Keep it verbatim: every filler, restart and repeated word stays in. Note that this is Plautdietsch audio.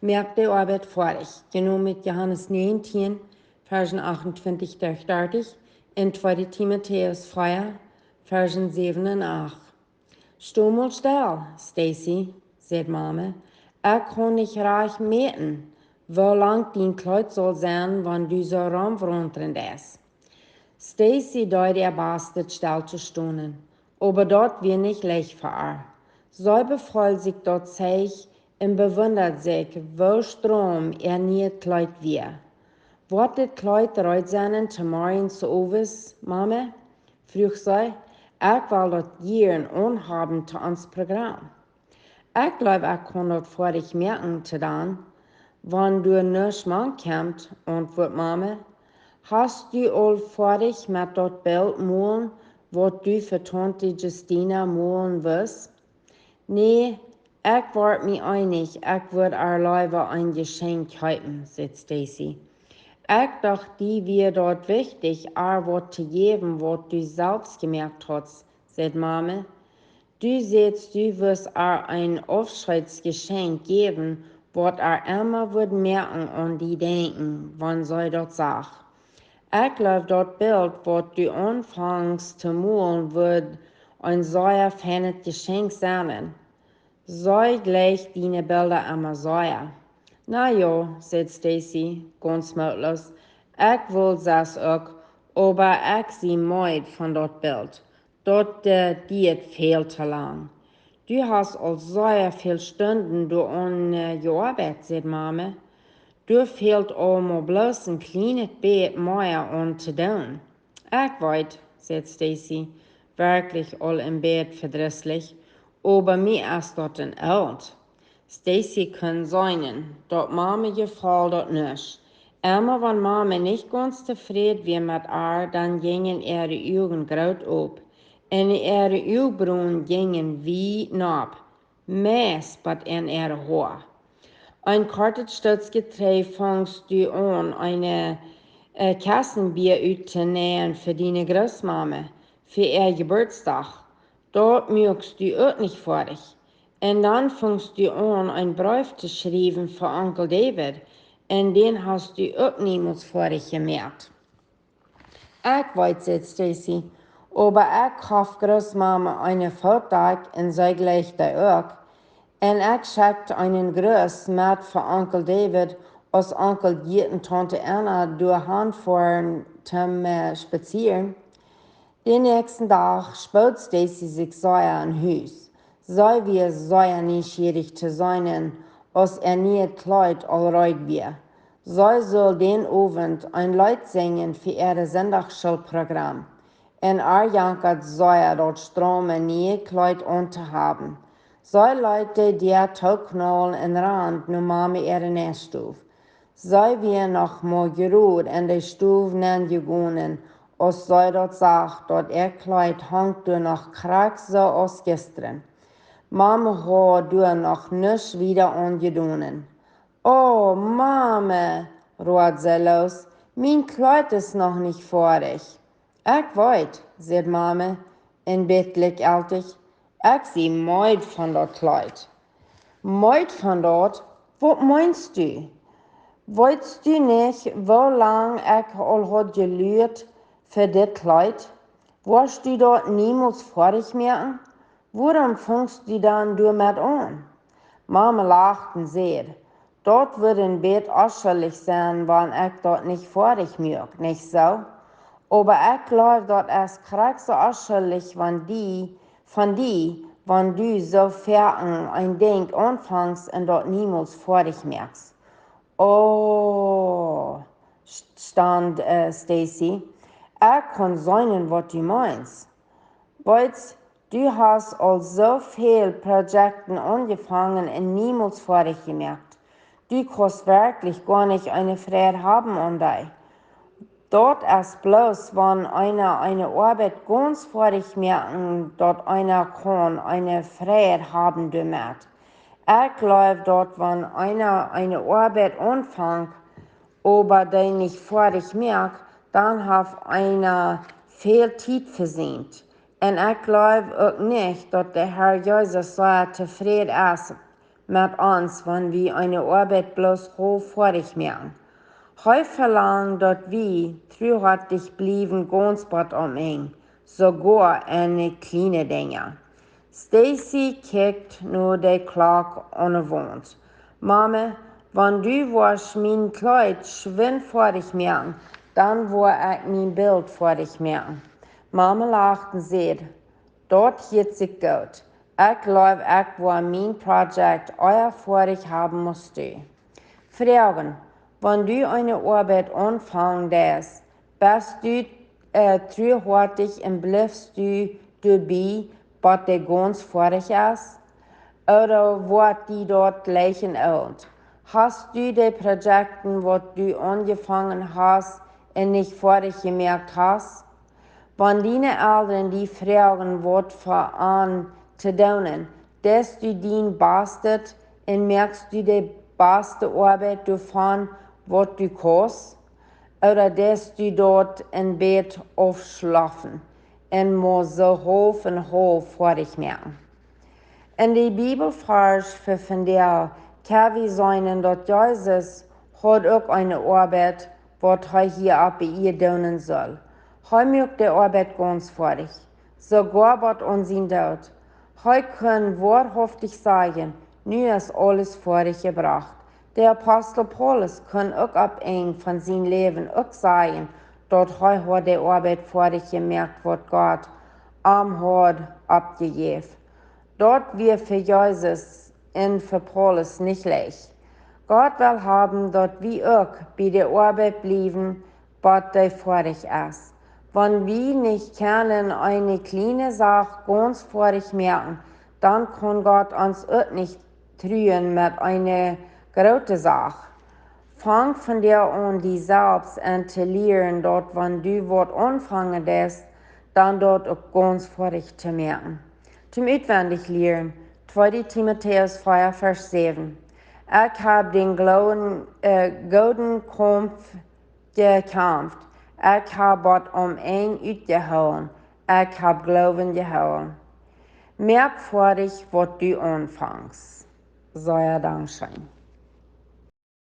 Moakt de Oabeit foadich. Jenomen ut Johanes näajentieen, Varzen achtuntwintich derch dartich, un tweede Timotäus vea, Varzen säwen un acht. Sto mol stell, Stacy, säd Mame. Ekj kaun nich rajcht mäten, woo lang dien Kjleet saul sennen, wan du soo romwaulen deist. Stacy deed äa best, stell to stonen, oba daut wia nich leicht fa äa. See befeeld sikj daut Zeich un bewundad sikj, woo strom äa niet Kjleet wia. Woat dit Kjleet reed sennen to morjen soo owes, Mame? Fruach see. Ekj well daut jieren aunhaben to ons Program. Ekj jleew, ekj kaun daut foadich moaken to dan, wan doa nuscht mank kjemt, auntwuat Mame. Hast du aul foadich met daut Bilt molen, waut du fa Taunte Justina molen wust? Nä, ekj wort mie eenich, ekj wudd äa leewa een Jeschenkj kjeepen, säd Stacy. Ekj docht, die wia daut wichtich, äa waut to jäwen, waut du selfst jemoakt hast, säd Mame. Du sätst, du wust äa een Aufscheetsjeschenkj jäwen, waut äa emma wudd moaken aun die denkjen, wan see daut sach. Ekj jleew, daut Bilt, waut du aunfangst to molen, wudd een sea feinet Jeschenkj sennen. See jleicht diene Bilda emma sea. Na jo, säd Stacy, gaunz mootloos. Ekj wull sest uk, oba ekj sie meed von daut Bilt. Daut, äh, diat väl to lang. Du hast aul sea väl Stunden doaraun, äh, jeoabeit, säd Mame. Doa fält aul mau bloos een kjlienet bät mea aun to doonen. Ekj weet, säd Stacy, werkjlich aul een bät vedrisslich, oba mie es daut een Eld. Stacy kunn seenen, daut Mame jefoll daut nuscht. Emma wan Mame nich gaunz tofräd wia met äa, dan jinjen äare Uagen groot op, un äare Uagbrunen jinjen wiet nopp, meist bat en äare Hoa. Een kortet Stootje trigj fungst du aun, een, äh, Kastenbia uttoneien fa diene Grootmame, fa äa Jeburtsdach. Daut muakst du uk nich foadich. Un dan fungst du aun, een Breef to schriewen fa Onkel David, un dän hast du uk niemols foadich jemoakt. Ekj weet, säd Stacy, oba ekj jeef Grootmame eene Footdakj un see jleicht dee uk. Un ekj schekjt eenen Gruss met fa Onkel David, aus Onkel Giet un Taunte Anna doa han foaren toom, äh, spazieren. Dän näakjsten Dach spood Stacy sikj sea no Hus. See wia sea nieschierich to seenen, aus äa niet Kjleet aul reed wia. See sull dän Owent een Leet sinjen fa äa Sindachschoolprogram. Un äa jankad sea daut strome niee Kjleet auntohaben. See leet de Däa tooknaulen un rand no Mame äare Neststow. See wia noch mau jrod en de Stow nenjegonen, aus see daut sach, daut äa Kjleet hunk doa noch krakjt soo aus jistren. Mame haud doa noch nuscht wieda aunjedonen. "O, Mame," road see loos, "mien Kjleet es noch nich foadich." "Ekj weet," säd Mame, een bät eltich, "ekj sie meed von daut Kjleet." "Meed von daut? Waut meenst du? Weetst du nich, woo lang ekj aul haud jeluat fa dit Kjleet? Woascht du daut niemols foadich moaken? Wuarom fungst du dan doamet aun?" Mame lacht un säd: "Daut wudd een bät onschuldich sennen, wan ekj daut nich foadich muak, nich soo? Oba ekj jleew, daut es krakjt soo onschuldich, wan die, von die, wan du soo foaken een Dinkj aunfangst un daut niemols foadich moakst." "O," st-, stamd, äh, Stacy, "ekj kaun seenen, waut du meenst. Weetst, du hast aul soo väl Projekten aunjefongen un niemols foadich jemoakt. Du kaust werkjlich goanich eene Freid haben aun die. Daut es bloos, wan eena eene Oabeit gaunz foadich moaken, daut eena kaun eene Freid haben doamet. Ekj jleew, daut wan eena eene Oabeit aunfangt, oba dee nich foadich moakt, dan haft eena väl Tiet vesiemt. Un ekj jleew uk nich, daut de Herr Jesus sea tofräd es met ons, wan wie eene Oabeit bloos haulf foadich moaken. Hee velangt, daut wie truehoatich bliewen, gaunz bat aum Enj, soogoa en de kjliene Dinja. Stacy kjikjt no de Klock aun de Waunt. Mame, wan du wurscht mien Kjleet schwind foadich moaken, dan woa ekj mien Bilt foadich moaken. Mame lacht un sajcht: Daut hieet sikj goot. Ekj jleew, ekj woa mien Project ea foadich haben aus du. Froagen: Wan du eene Oabeit aunfangen deist, best du, äh, truehoatich un blifst du doabie, bat dee gaunz foadich es? Ooda woat die daut leicht oolt? Hast du de Projekten, waut du aunjefongen hast un nich foadich jemoakt hast? Wan diene Elren die froagen, waut fa an to doonen, deist du dien Bastet un moakst du de baste Oabeit doavon, waut du kaust? Ooda deist du daut een bät aufschlofen un mau soo haulf un haulf foadich moaken? En de Bibelvarsch fa vondoag kjenn wie seenen, daut Jesus haud uk eene Oabeit, waut hee hia opp de Ieed doonen sull. Hee muak de Oabeit gaunz foadich, soogoa bat aun sien Doot. Hee kunn woarhauftich sajen: Nu es aules foadich jebrocht. De Apostel Paulus kunn uk opp Enj von sien Läwen uk sajen, daut hee haud de Oabeit foadich jemoakt, waut Gott am haud oppjejäft. Daut wia fa Jesus un fa Paulus nich leicht. Gott well haben, daut wie uk bie de Oabeit bliewen, bat dee foadich es. Wan wie nich kjennen eene kjliene Sach gaunz foadich moaken, dan kaun Gott ons uk nich truen met eene groote Sach. Fang vondoag aun, die selfst aun to lieren, daut wan du waut aunfangen deist, dan daut uk gaunz foadich to moaken. Toom utwendich lieren, tweede Timotäus vea, Varsch säwen. Ekj hab dän Gloowen, äh, gooden Kaumf jekjamft. Ekj hab bat aum Enj utjehoolen. Ekj hab Gloowen jehoolen. Moak foadich, waut du aunfangst. Sea dankscheen.